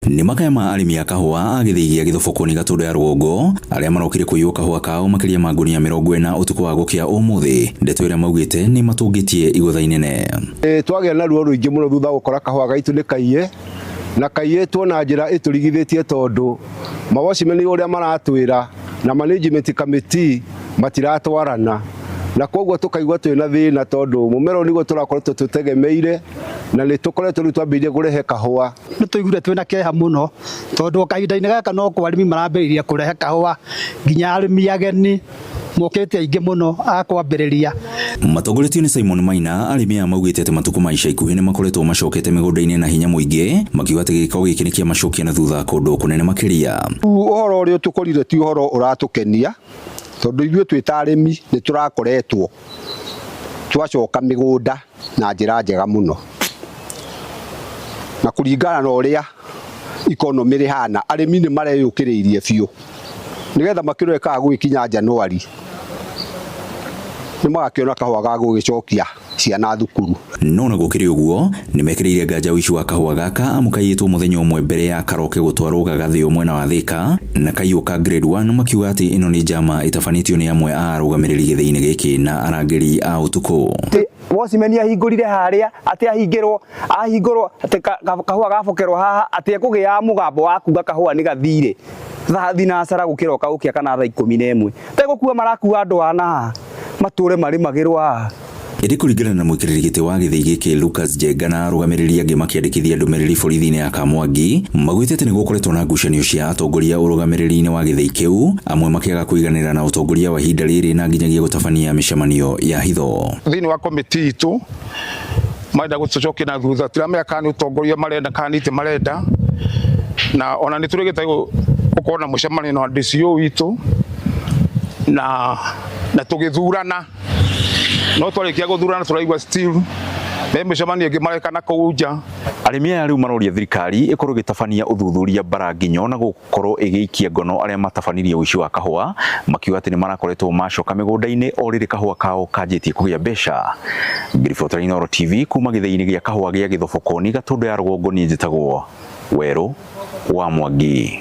Nĩ makaya ma arĩmi a kahũa a gĩthĩi gĩa Gĩthobokoni Gatũndũ ya rũgongo arĩa marokire kũiywo kahũa kao makĩria ma ngunia 40 ũtukũ wa gũkĩa ũmũthĩ. Ndeto ĩrĩa maugĩte nĩ matũngĩtie igũtha inene. Twagĩa na ruo rũingĩ mũno thutha gũkora kahũa gaitũ nĩ kaiye na kaiyĩtwo na njĩra ĩtũrigithĩtie tondũ mawocimeni ũrĩa maratwĩra na management committee matiratwarana na koguo tũkaigua twĩna thĩna tondũ mũmera ũyũ nĩguo tũrakoretwo tũtegemeire na nĩ tũkoretwo rĩu twambĩrĩirie kũrehe kahũa. Nĩ tũiguire twĩna kĩeha mũno tondũ kahinda-inĩ gaka no kwa arĩmi marambĩrĩria kũrehe kahũa nginya arĩmi ageni mokĩte aingĩ mũno a kwambĩrĩria. Matongoretio nĩ Simon Maina, arĩmi aya maugĩte atĩ matukũ ma ica ikuhĩ nĩ makoretwo macokete mĩgũnda-inĩ na hinya mũingĩ, makiuga atĩ gĩko gĩkĩ nĩ kĩamacokia na thutha kũndũ kũnene makĩria. Ũhoro ũrĩa ũtũkorire ti ũhoro ũratũkenia tondũ ithuĩ twĩ ta arĩmi nĩ tũrakoretwo twacoka mĩgũnda na njĩra njega mũno na kũringana na ũrĩa economy rĩhana arĩmi nĩ mareyũkĩrĩirie biũ nĩgetha makĩrore kana gũgĩkinya Januari nĩ magakĩona kahũa ga gũgĩcokia ciana thukuru. No na gũkĩrĩ ũguo nĩ mekĩrĩire nganja ũici wa kahũa gaka amu kaiyĩtwo mũthenya ũmwe mbere ya karoke gũtwarwo gagathĩo mwena wa Thĩka na kaiywo ka grade 1 makiuga atĩ ĩno nĩ njama ĩtabanĩtio nĩ amwe a arũgamĩrĩri gĩthĩi-inĩ gĩkĩ na arangĩri a ũtukũ. Watchman ahingũrire harĩa atĩ ahingĩrwo ahingũrwo atĩ kahũa gabokerwo haha atĩ ekũgĩa mũgambo wa kuga kahũa nĩ gathire thaa thinacara gũkĩroka gũkĩa kana thaa 11 tegũkua marakua andũ ana haha matũre marĩmagĩrwo haha. Ĩndĩ kũringana na mũikarĩri gĩtĩ wa gĩthĩi gĩkĩ Lucas Njenga na arũgamĩrĩri angĩ makĩandĩkithia ndũmĩrĩri borithi-inĩ ya Kamwangi magwĩte atĩ nĩ gũkoretwo na ngucanio cia atongoria ũrũgamĩrĩri-inĩ wa gĩthĩi kĩu, amwe makĩaga kũiganĩra na ũtongoria wa ihinda rĩrĩ na nginyagia gũtabania mĩcemanio ya hitho. Thĩinĩ wa komiti itũ marenda gũtũcokia na thutha, tiramenya kana nĩ ũtongoria marenda kana nĩ itĩ marenda, na ona nĩ tũrĩgĩte gũkorwo na mũcemanio na DCO witũ na tũgĩthurana, no twarĩkia gũthurana tũraigua still me mĩcemanio ĩngĩ mareka na kũu nja. Arĩmi aya rĩu maroria thirikari ĩkorwo ĩgĩtabania ũthuthuria mbara nginyo na gũkorwo ĩgĩikia ngono arĩa matabanirie ũici wa kahũa, makiuga atĩ nĩ marakoretwo macoka mĩgũnda-inĩ o rĩrĩ kahũa kao kanjĩtie kũgĩa mbeca. Ngĩribotera Inooro TV kuma gĩthĩi-inĩ gĩa kahũa gĩa Gĩthobokoni Gatũndũ ya rũgongo, niĩ njĩtagwo Werũ wa Mwangi.